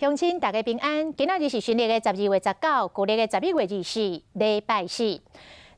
鄉親大家平安，今仔日是新曆的12月19，舊曆的11月24，禮拜四。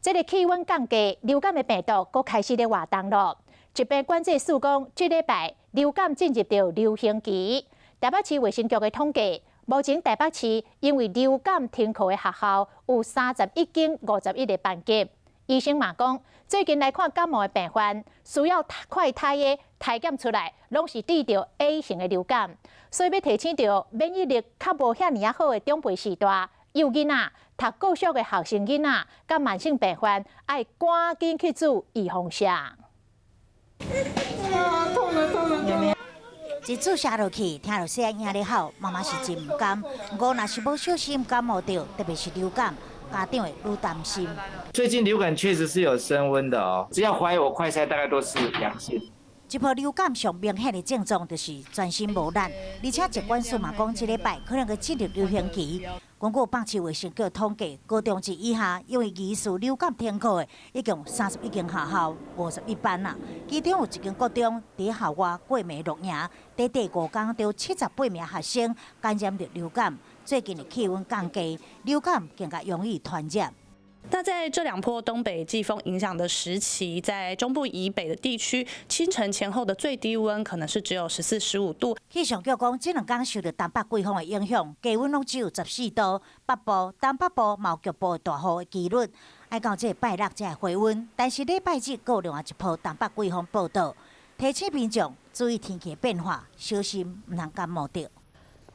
這个氣溫降低，流感的病毒閣開始咧活動囉。疾病管制署講，這禮拜流感進入著流行期。台北市衛生局的統計，目前台北市因為流感停課的學校有31間51個班級。醫生嘛講，最近來看感冒的病患，需要快篩的篩檢出來，攏是得著 A 型的流感。所以欲提醒著免疫力較無遐爾仔好的長輩序大、幼囡仔、讀國小的學生囡仔，佮慢性病患，愛趕緊去注預防射。痛了痛了痛！一注射落去，聽著細漢嬰咧哭，媽媽是真毋甘。毋過若是無小心感冒著，特別是流感，家長會愈擔心。最近流感確實是有升溫的哦，只要懷疑我快篩，大概都是陽性。這波流感上明顯的症狀就是全身無力，而且疾管署嘛講，這禮拜可能會進入流行期。根據北市衛生局統計，高中級以下因為疑似流感停課的，一共31間學校，51班啦。其中有一間國中佇校外過暝露營，短短5工就78名學生感染著流感。最近的氣溫降低，流感更加容易傳染。那在這兩波東北季風影響的時期，在中部以北的地區，清晨前後的最低溫可能是只有14、15度。氣象局講，這兩工受著東北季風的影響，低溫攏只有14度。北部、東北部嘛有局部大雨的機率。愛到這拜六才會回溫，但是禮拜日閣有另外一波東北季風報到，提醒民眾注意天氣變化，小心毋通感冒著。